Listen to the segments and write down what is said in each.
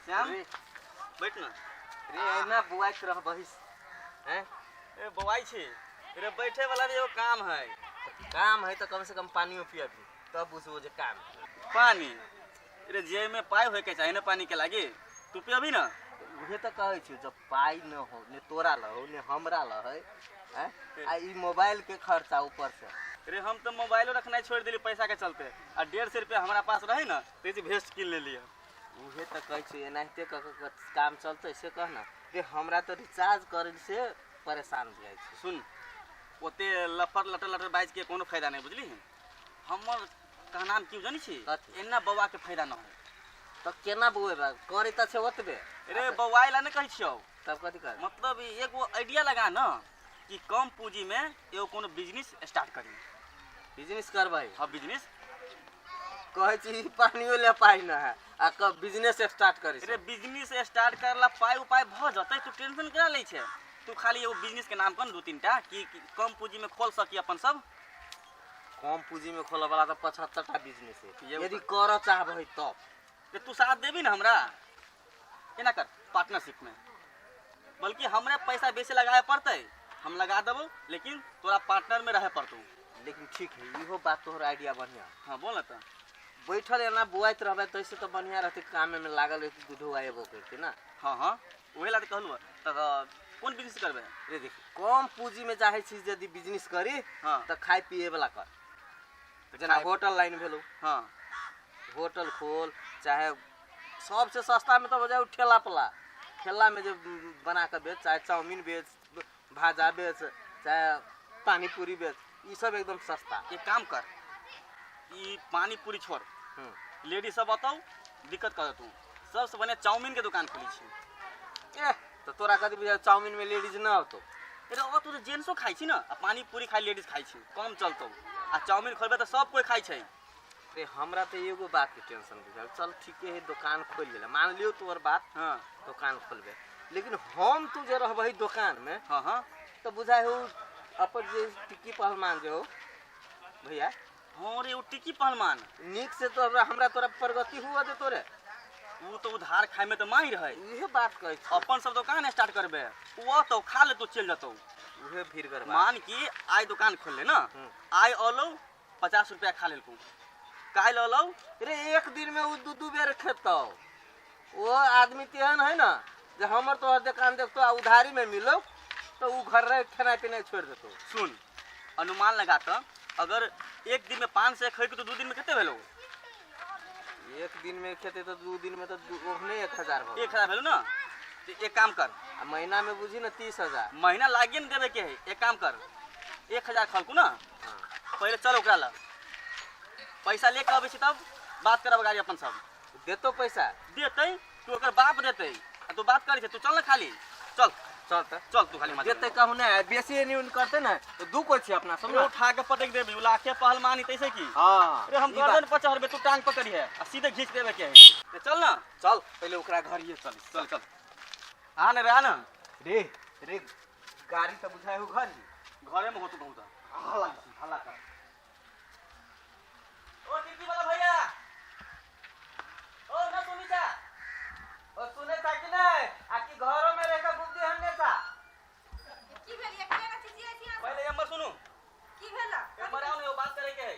श्याम रे बैठ ना। रे एना बुआइत रहबही हैं? ए बौआई छी रे, बैठे वाला भी एगो काम है। काम है तो कम से कम पानियो पियबी तब बुझबो जे काम है। पानी रे जे में पाई होए के चाही ना पानी के लागी, तू पियबी ना? उहे तो कहै छी जब पाइ न हो, ने तोरा ल हो ने हमरा ल है, हैं? आ ई मोबाइल के खर्चा ऊपर से। रे हम तो मोबाइलो रखना छोड़ दिली पैसा के चलते, आ 150 रुपया हमरा पास रहे ना तो इसे भेस्ट कीन ले लिया। उहे तो कहै छी एनाहिते क क काम चलतै से कह ना। रे हमरा तो रिचार्ज करे से परेशान भऽ जाइ छी। सुन, ओते लफर लटर लटर बाजि के कोनो फायदा नहीं, बुझली? हमर कहनाम की जानी छी? कथी? एना बौआ के फायदा न हो। तऽ केना बौएबा करे तऽ छै ओतबे। रे बौआइ ला नहीं कहै छियौ। तब कथी कर? मतलब एगो आइडिया लगा न कि कम पूंजी में एगो कोनो बिजनेस स्टार्ट करी। बिजनेस करबै? हाँ बिजनेस। कहै छी पानियो ले पाइ न है आ कब बिजनेस स्टार्ट करै रे छै? बिजनेस स्टार्ट करला पाइ उपाय भऽ जतै, तू टेंशन केना लै छै? तू खाली एगो बिजनेस के नाम कह न दू तीन टा कि कम पूंजी में खोल सकी अपन सब। कम पूंजी में खोलऽ वाला तऽ 75 टा बिजनेस है, एगो यदि करऽ चाहबै तब। रे तू साथ देबी ना हमरा? एना कर पार्टनरशिप में, बल्कि हमरे पैसा बेसी लगाए पड़तै, हम लगा देबो, लेकिन तोरा पार्टनर में रहे पड़तौ। लेकिन ठीक है, इहो बात तोहर आइडिया बढ़िया। हाँ बोल ना। तऽ बैठल एना बुआइत रहबै तैसे तऽ बढ़िया रहतै कामे में लागल रहतै, दूधो आएबो करतै ना। हाँ हाँ उहे ला तऽ कहलहुँ। तऽ कोन बिजनेस करबै? रे देख, कम पूंजी में चाहै छी यदि बिजनेस करी हाँ तऽ खाय पिए वाला कर, तऽ जेना खाय- होटल लाइन भेलौ। हाँ होटल खोल, चाहे सबसे सस्ता में तऽ हो जाए ठेला पला, ठेला में जे बना के बेच, चाहे चाउमीन बेच, भाजा बेच, चाहे पानी पूरी बेच, ई सब एकदम सस्ता। एक काम कर, ई पानी पूरी छोड़, लेडीज सब बताऊ दिक्कत कर तू, सबसे बढ़िया चाउमीन के दुकान खोली छी। एह तऽ तोरा कथी बुझाय चाउमीन में लेडीज न औतो? अरे ओ तू तऽ जेंट्सो खाइ छी ना, आ पानी पूरी खाइ लेडीज खाइ छी, कम चलतौ। आ चाउमीन खोलबे तऽ सब कोई खाइ छै। रे हमरा तऽ एगो बात के टेंशन बुझायल। चल ठीके है, दुकान खोल लेला, मान लियौ तोहर बात। हाँ दुकान खोलबे, लेकिन हम तू जे रहबही दुकान में हाँ हाँ तऽ बुझाय हो अपन जे टिक्की पहलवान जे हो भैया। हाँ रे ओ टिक्की पहलवान नीक से तो हमरा तोरा प्रगति हुआ दे तोरे। उ तो उधार खाय में तो माहिर है। इहे बात कहै छी। अपन सब दुकान स्टार्ट करबे, उ तो खा ले तो चल जतौ। उहे भीड़ करबा। मान की आइ दुकान खोल ले ना, आइ अलो 50 रुपया खा लेलकू, काल्हि अलो। रे एक दिन में उ दू दू बेर खेतौ। वो आदमी तेहन है ना जे हमर तोहर दुकान देखतो आ उधारी में मिलो तो उ घर रह खेनाइ पिनाइ छोड़ देतो। सुन, अनुमान लगा तऽ अगर एक दिन में 500 खैके तो 2 दिन में कते भेलो? एक दिन में खेते तो 2 दिन में तो ओहने 1000 भऽ गेल। 1000 भेलो ना? तो एक काम कर, आ महीना में बुझी ना 30,000। महीना लागिए ने देवे के है। एक काम कर, 1000 खलकू ना, पहले चल ओकरा लग पैसा लेके अबै छी तब बात करब गाड़ी अपन सब। देतो पैसा? देतै, तू ओकर बाप देतै आ तू बात करै छै, तू चल ना खाली, चल चल तऽ चल तू खाली देतै कहू ना, बेसी एनी ओनी करतै ना तो दू कोइ छी अपना सब ना। उठा के पटक देबी, उ लाखे पहलवानी तैसे की। हाँ अरे हम ई बात। गर्दन पर चढ़बे, तू टांग पकड़ी है आ सीधे घींच देबे के है। ते चल ना, चल पहले ओकरा घर ही चल। चल चल आ ना रे आ ना। रे रे गाड़ी तऽ बुझाय हो घर ही। घरे में हो तू कहूँ तऽ। हल्ला हल्ला कर। ओ टिक्की वाला भैया, ओ ना सुनी चा। ओ सुने था कि नहीं आ कि घरों में रहकर बुद्धि हमने था। की भेल ये केना चिचियाइ छी अहाँ सब? पहले नंबर सुनू। की भेल? नंबर आओ ने, एगो बात करे के है।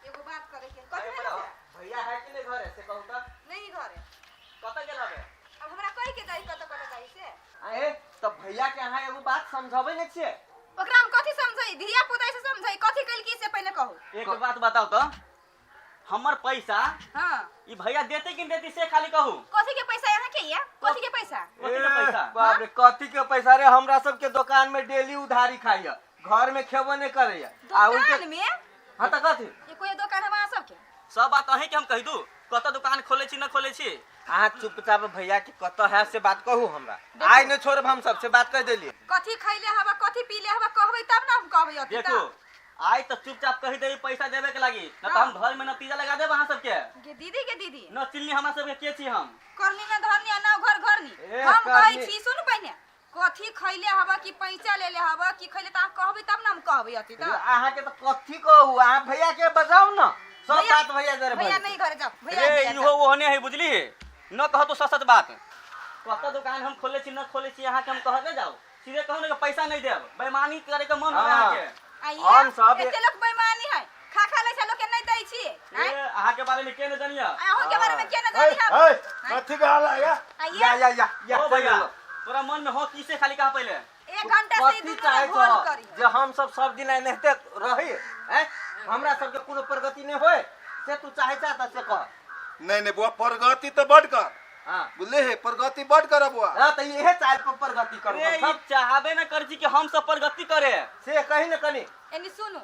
एगो बात करे के कथी अरे भेल? बड़ा। भैया है कि नहीं घरे से कहू तऽ? नहीं घरे। कतऽ गेल हबे? अब हमरा कहि के जाई कतऽ कतऽ जाई से। आए तब भैया के अहाँ एगो बात समझाबै ने छियै? ओकरा हम कथी समझाई, धिया पुता से समझाई कथी कैल की से पहले कहू। एक बात बताओ तो, हमर पैसा हाँ ई भैया देते कि नहीं देते से खाली कहू। कथी के पैसा यहाँ के या कथी के पैसा? कथी के पैसा? बाप रे, कथी के पैसा रे? हमरा सबके दुकान में डेली उधारी खाइया, घर में खेबो नहीं करैया। आ उनके दुकान में? हाँ तऽ कथी? ये कोई दुकान है वहाँ सबके? सब बात अहीं के हम कहि दू, कतऽ दुकान खोले छी न खोले छी। अहाँ चुपचाप भैया के कतऽ है से बात कहू हमरा, आइ नहीं छोड़ब हम सबसे बात कहि देलियै। कथी खैले हवा कथी पीले हवा कहबै तब ना हम कहबै अथी। देखो आइ तऽ चुपचाप कहि देबी पैसा देबे के लागी, न तऽ हम घर में नतीजा लगा देब अहाँ सबके। गे दीदी गे दीदी न चिल्ली हमरा सबके के छी हम। करनी न धरनी आ ना घर घरनी। ए, हम कहै करनी। छी सुन पहिने, कथी खैले हवा कि पैसा लेले हवा की खैले त अहाँ कहबै तब ना हम कहबै अथी। तऽ अहाँ के तऽ कथी कहू, अहाँ भैया के बजाउ ना सब भैया- बात भैया जरे भैया भऽ नहीं घरे जाओ भैया रे भैया इहो जाओ। ओहने है बुझली, न कह तो सच सच बात। कत दुकान हम खोले छी न खोले छी अहाँ के हम कहबे जाओ सीधे कहू ने कि पैसा नहीं देब बेईमानी करे के मन हो हाँ। अहाँ के आइए हम सब- एते लोग बेईमानी है खा खा लै छै लोग के नहीं दै छी ए, अहाँ के बारे में के न जानिया अहूँ के बारे में के न ए, जानी हम ए, कथी के हाल है या आइए या या या या ओ भैया तोरा मन में हो की से खाली कहा पहले एक घंटा से ई कथी दुनू चाहे में घोल छह करी जे हम सब सब दिन एनाहिते रही हैं हमरा सबके कोनो प्रगति नहीं होय से तू चाहे छह तऽ से कह नहीं नहीं बुआ प्रगति तो बड कर हाँ बुझले हे प्रगति बड कर बुआ हाँ तऽ इहे चाल पर प्रगति करू अरे हम ई सब चाहबे न कर छी कि हम सब प्रगति करे से कही न कनी एनी सुनू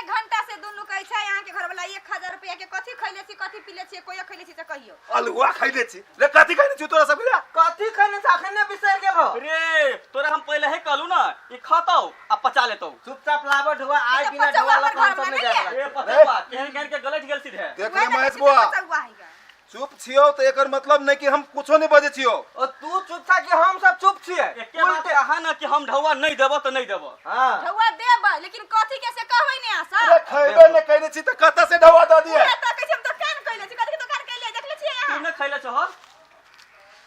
एक घंटा से दुनू कहै छै अहाँ के घर वाला 1000 रुपया के कथी खैले छी कथी पीले छी कोई खैले छी तऽ कहियो अलुआ खैले छी रे कथी खैले छी तोरा सब रे कथी खैने से अखने बिसरि गेल हो रे तोरा हम पहले ही कहलू ना ई खतौ आ पचा लेतौ चुपचाप लाबऽ ढुआ आइ ई तऽ बिना पचौआ ढुआ लऽ पर कऽ हम घर सब में नहि नहीं जाय रे पचौआ केहन केहन के गलत गेल सीधे देख वएह ले ने महेश कहै छी बुआ तऽ पचौआ है गा। चुप छियो तो एकर मतलब नहीं कि हम कुछो नहीं बजे छियो ओ तू चुप था कि हम सब चुप छियै एके बात कहा ना कि हम ढौआ नहीं देबो तो नहीं देबो हाँ ढौआ देबै लेकिन कथी के से कहबै ने आशा अरे खैबे नहीं कैले छी तो कत से ढवा दऽ दिए पूरा तऽ कहै छी हम दोकान कैले छी कथी के दोकान कैले देखले छियै तू अहाँ न खैले छहो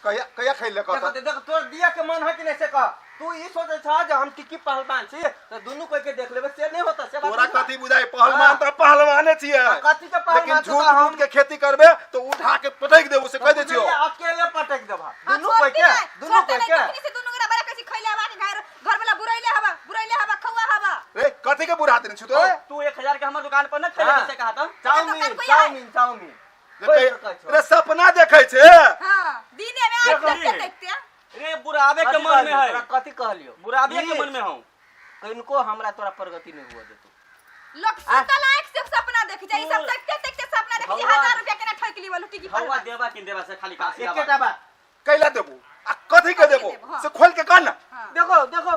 कहिया कहिया खैले देखो कत देख तोर दिया के मन है कि नहीं से कह तू ई सोचे छह जे हम टिक्की पहलवान छी तऽ दुनू कोई के देख लेबै से नहीं होता से बात तोरा नहीं बा। कथी बुझाई पहलवान तो पहलवाने छियै आ, कथी के पहलवान लेकिन छै झूठ तऽ हम- मूठ के खेती करबे तो उठा के पटक देबो से कह दे छियो बुझलियै, अकेले पटक देबा हाँ, दुनू कोई छोड़ती के नहीं, दुनू छोड़ती कोई नहीं, के तखनी से दुनू गोरा बड़ा कहै छी खैले हवा के घर घर वाला बुरैले हवा बुरैले हवा खौआ हवा रे कथी के बुढ़ा देने छी तोरा तू 1000 के हमर दुकान पर न खैले हाँ। से कहा था चाउमीन दोकान कोई है? चाउमीन चाउमीन रे कोई कहिया- कहै छौ। रे सपना देखै छै हाँ दिने में आँख देखली। देखते देखते रे बुढ़ाबे के कथी मन में कहलियौ? है तोरा कथी कहलियो बुढ़ाबे के ई, मन में हूँ किनको हमरा तोरा प्रगति नहीं हुआ देतो लोग सुतल आँख से सपना देख जाए ई सब तू- देखते देखते सपना देख जाए ढौआ- 1000 रुपया केना ठोक ली वालू टिकी ढौआ पर देबा कि देबा से खाली काशी एकेटा बात कैला देबो आ कथी के देबो देबो, हाँ। से खोल के कह ना हाँ। देखो देखो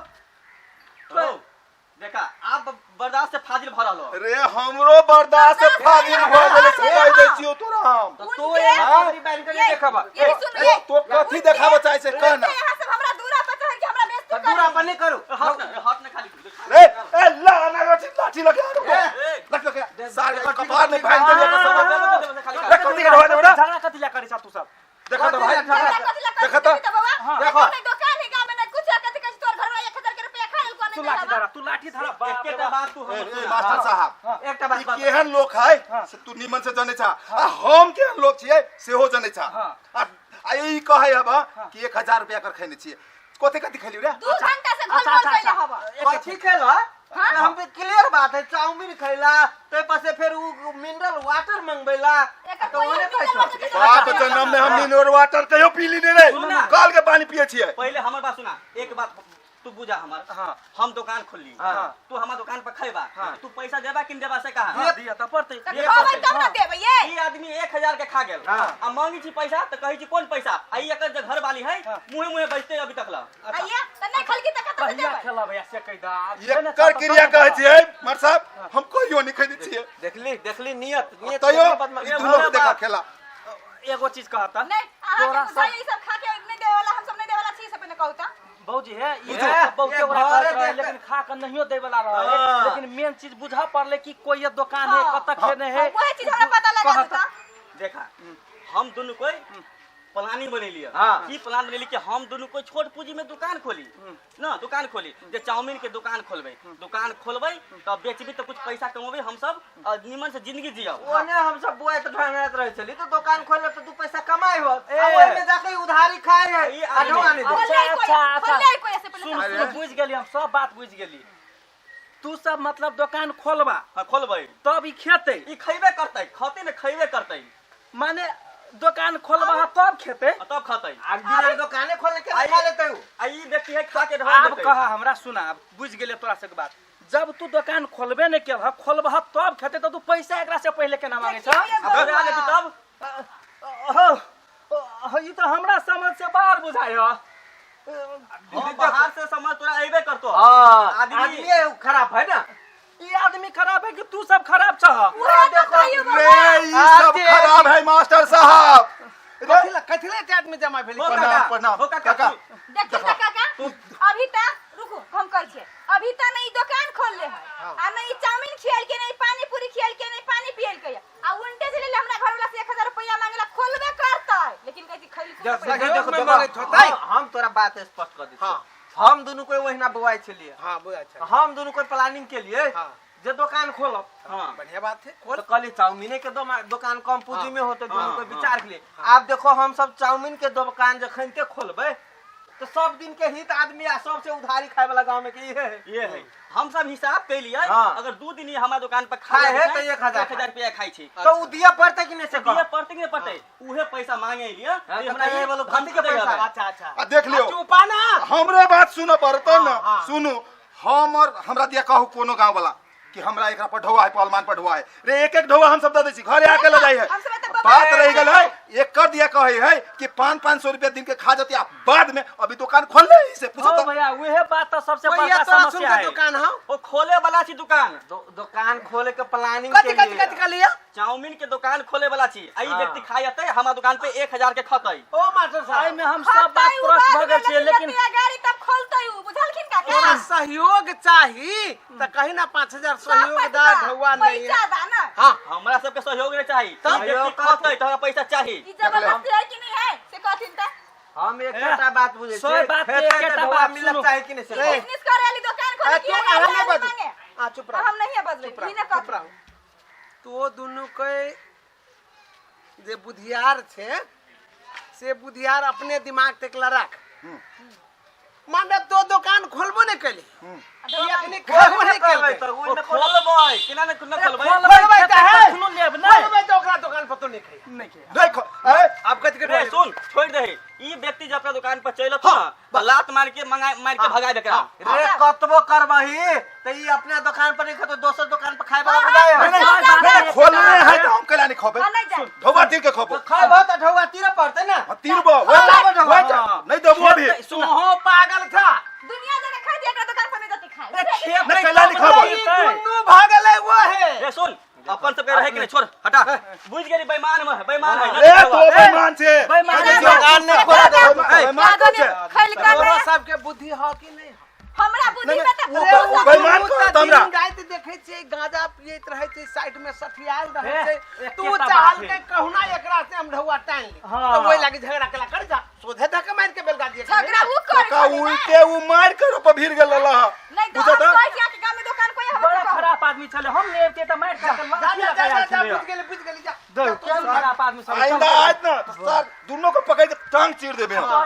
देखा आप बर्दाश्त से फाजिल भरल हो रे हमरो बर्दाश्त से फाजिल भऽ गेलै से कह दै छियो तोरा हम तो तू उनके- एना खबरी बांध के नहीं ये- देखबा ये सुन ये तो कथी देखाबऽ चाहै छै कह ना उनके यहाँ सब हमरा दूरा पर चढ़ के हमरा बेइज्जती तो दूरा करी। पर नहीं करू हट न हट न खाली रे ए ला ना लाठी लाठी लगे आरो ए, लग लगे सार देखो, कपार में ठीक, भाग देलियै हाँ, सब देबो, देबो से खाली रे कथी के ढोआ देबो रे झगड़ा कथी ला करै छा तू सब देखा तो भाई झगड़ा कथी ला करी देखा तो। छी तऽ बौआ? हाँ। देखो देखो। नहीं दुकान है गाँव में नहीं कुछ है, कथी कहै छी तोहर घरवाला 1000 के रुपया खा लेलको तू नहीं लाठी देलको। धरा तू लाठी धरा बाप रे एकेटा बाप। बात तू ए, हमर ए, सुना। मास्टर साहब एकटा बात ई बता। केहन लोक है से तू निमन से जनै छा आ हम केहन लोक छियै सेहो जनै छा हाँ। आ आ ई कहै हब कि 1000 रुपया कर खैने छियै कथी कथी खैलियो रे 2 घंटा से घोल अच्छा, घोल अच्छा, कैले अच्छा। हवा। कथी खेला हम पे क्लियर बात है चाउमीन खैला ते पर से फिर उ मिनरल वाटर मंगबैला एकर तो कोई ओने मिनरल खाइ वाटर छौ के बाप जन्म में हम मिनरल वाटर कहियो पीली नहीं रे सुन ना। कल के पानी पिए छियै पहले हमर बात सुना एक बात तू बुझा हमर हाँ। हम दुकान खोलली हाँ। तू हमर दुकान पर खैबा हाँ। तू पैसा देबा कि नहीं देबा से कहा हाँ, दिया तऽ पड़तै तऽ खबै तब ना देबै ये ई आदमी 1000 के खा गेल हाँ। आ मांगी छी पैसा तऽ कहै छी कोन पैसा आ ई एकर जे घर वाली है हाँ। मुहे मुहे बैठते अभी तक ला आइए तऽ नहीं खलकी तऽ कतऽ से कहिया देबै खेलब या से कहि दऽ एकर क्रिया कहै छियै मर साहब हम कहियो नहीं खैने छियै देखली देखली नियत नियत तैयो देखला बदमाश। ई दुनू के देखा खेला एगो चीज कहता नहीं अहाँ तोरा के सब बुझाइए ई सब खा के नहीं देवे वाला हम सब नहीं देवे वाला छी सब ने कहू तऽ भौजी है ई बुझू। बहुते ये ओकरा घरे कहत रहे देख- लेकिन खा के नहियो दै वाला रहे हाँ। लेकिन मेन चीज बुझा पड़ले कि कोई ये दुकान है हाँ। कतऽ खेने है वह चीज हमरा पता लगा कहत- देता देखा हम दुनू कोई प्लानिंग बनेली हाँ। की प्लान बनेली कि हम दुनू कोई छोट पूंजी में दुकान खोली ना दुकान खोली जे चाउमीन के दुकान खोलबै दुकान खोलबै तब बेचबी तऽ कुछ पैसा कमेबै हम सब और नीमन से जिंदगी जियब ओने हम सब बुआई तो ढंगरात रहे छली तो दुकान खोले तो दू पैसा कमाई हो ए। आ ओइ में जाके उधारी खाए है ई आ आदमी- ढोआ नहीं दे अच्छा, अच्छा, अच्छा। खोल कोई ऐसे पहले सुन अरे। सुन बुझ गेली हम सब बात बुझ गेली तू सब मतलब दुकान खोलबा हाँ खोलबै तब ई खेतै ई खैबे करतै खते ने खैबे करतै माने दुकान खोलबा तब खेतै आ तब खतै आ बिना दुकाने खोले के खा लेते हो आ ई व्यक्ति है खा के ढोआ आब देतै कह हमरा सुना आब बुझ गेलियै तोरा सबके बात जब तू दुकान खोलबे नहीं केलह खोलबह तब खेतै तऽ तू पैसा एकरा से पहिले केना मांगै छह आ घरे आ जेतै तब हो हो, ई तऽ हमरा समझ से बाहर बुझाइ ह हम बाहर से समझ तोरा अयबे करतो हां आदमी- आदमी खराब है ना ई आदमी खराब है कि तू सब खराब छह उहे तऽ कहियो रे ई सब खराब है मास्टर साहब रे कथिला कथिला एते आदमी जमा भेलै हो प्रणाम काका, प्रणाम हो काका, काका देखियौ तऽ काका अभी तऽ रुकू हम कहै छियै अभी तऽ नहीं दुकान खोलले है आ नहीं चाउमीन खियल के नहीं पानी पूरी खियल के नहीं पानी पियल के आ उल्टे से ले हमरा घर वाला से 1000 रुपया मांगला खोलबे करतै लेकिन कहै छी खैलको पैसा। सहयोग में देखो, मांगैत होतै। हम तोरा बात स्पष्ट कर दै हाँ। छियौ। हम दुनू कोई ओहिना बौआइ छलियै। हाँ, बुझा छै। हम दुनू कोई प्लानिंग के लिए हाँ। जे दुकान खोलब। हाँ। बढ़िया बात है, खोल। तो कहली चाउमीने के दुकान कम पूंजी में होते, हाँ, कोई हाँ। विचार के लिए। आब देखो हम सब चाउमीन के दुकान जखन ते खोलबै तो सब दिन के हित आदमी आ सबसे उधारी खाए वाला गांव में के इहे है। ये है, हम सब हिसाब कैलियै। हाँ। अगर 2 दिन ये हमारा दुकान पर खाए है खाए तो 1000 1000 रुपया खाई छी। तो उ दिया पड़तै कि नहीं से कह? दिए पड़तै कि नहीं पड़तै? उहे पैसा मांगे लिए। हाँ, ये तो हमरा कहे ई वालो धमकी कथी के दै पैसा? हवे। अच्छा अच्छा। आ देख लियौ। चुपा ना। हमरे बात सुनऽ पड़तौ न। हाँ, हाँ। सुनू, हमर हमरा दिया कहू कोनो गांव वाला कि हमरा एकरा पर ढौआ है, पहलवान पर ढौआ है रे, एक एक ढौआ हम सब दे दै छी, घरे आके ले जाइ है। हम सब तऽ बाबा- बात रह गेल है, एकर दिया कहै है कि 500-500 रुपया दिन के खा जती, आ बाद में अभी दुकान खोल ले इसे पूछो हो तो। भैया, उहे बात तो सबसे भैया, बड़का तोरा सुन समस्या के है। दुकान हौ। ओ खोले वाला छी दुकान। दुकान खोले के प्लानिंग कथी के कथी लिए। कथी कहलियै? चाउमीन के दुकान खोले वाला छी, आ ई हाँ। व्यक्ति खाई अतै हमरा दुकान पे 1000 के खतै। ओ मास्टर साहब, एहिमे हम सब बात खतै उ प्रश्न बाद भऽ गेल में, छियै, लेकिन जतिया गाड़ी तब खोलतै उ, बुझलखिन काका? तोरा सहयोग चाही त कही ना 5000 सब सहयोग दा, पैसा, ढौआ नहीं है। पैसा दा ना। हाँ। हमरा सबके सहयोग नहीं चाही। तब? ई व्यक्ति खतै तऽ हमरा पैसा चाही। ई जबरदस्ती है कि नहीं है से कहथिन त। हम एकटा बात बुझै सौ छियै, बात के खेतै तऽ एकेटा ढौआ बात मिलक सुनू। चाही कि नहीं से ए, कह? बिजनेस करे वाली दुकान खोले ए, कि तू है, अहाँ नहीं हम बजू। मांगे। आ, चुप रहो। हम नहीं बजबै, चुप रहो, ई ना चुप कहथिन। रहो। तो दुनू के जे बुधियार छे से बुधियार अपने दिमाग तक ला राख। माने तो दुकान खोलबो नहीं कैली, ई अखनी खोलबो नहीं करबै कैलकै। तऽ ओ ओहिमे कोनो- खोलबै केना ने न खोलबै? खोलबै तऽ है। कखनो लेब नहि। खोलबै तऽ ओकरा दुकान पर तो नहीं खाई। नहि के। देख, ए, अब कथी के रे सुन, छोड़ दे। ई व्यक्ति जब अपना दुकान पर चलत ना तऽ लात मार के मंगा मार के भगा देकरा। रे कतबो करबही तऽ ई अपना दुकान पर नहीं खेतौ, दोसर दुकान पर खाए वाला बुझाय नहीं, है। नहीं, नहीं, नहीं, खोलने है तो हम कैला नहीं खबै। हाँ, नहीं जाए। ढौआ तीर के खबो। तऽ खैबहो तऽ ढौआ तीरऽ पड़तै ना। हाँ, तीरबो, वही हाँ, वही नहीं देबो अभी। सुन, तोहो पागल था। दुनिया जगह खाई दिया एकरा दुकान पर नहीं जती खाए। नहीं, कैला नहीं खबै। ई दुनू भागल है वो है। रे सुन, अपन सबके रहे के नहीं, छोड़ हटा। बुझ गेली बेईमान में बेईमान है। रे तो बेईमान छे। बेईमान नहीं छे। दुकान नहीं खोला दे। बेईमान कागज छे। खैलका तोरा ने सबके बुद्धि हो कि नहीं हो? हमरा बुद्धि नहीं, में तऽ नहीं, ओ सब- बेईमान दुनू कहत तऽ हमरा। दिन राति देखै छियै, गांजा पियैत रहै छै, साइड में सठियाल रहै ए, छै। एकेटा तू बात चाहल है। के कहुना एकरा से हम ढौआ टाइन ली। हाँ। तो वही लागी झगड़ा केला कर जा, सोधे धक्का मार के बेलगा दिए। झगड़ा उ करे का छलै ना। उल्टे उ मार के रोप भीड़ गेल रहा। नहीं तो बुझत हम है? कहै छियै कि गाँव में दुकान कोई हवे बड़ा से कहू। खराब आदमी छलै, हम नहि अबितियै तऽ मारि खा कऽ जा लाठी जा लगा जा आयल जा, छलै। बुझ गेली, बुझ गेली, जा। केहन खराब आदमी सब। आइंदा आज ना तो सर दोनों को पकड़ के टांग चीर देबे हम।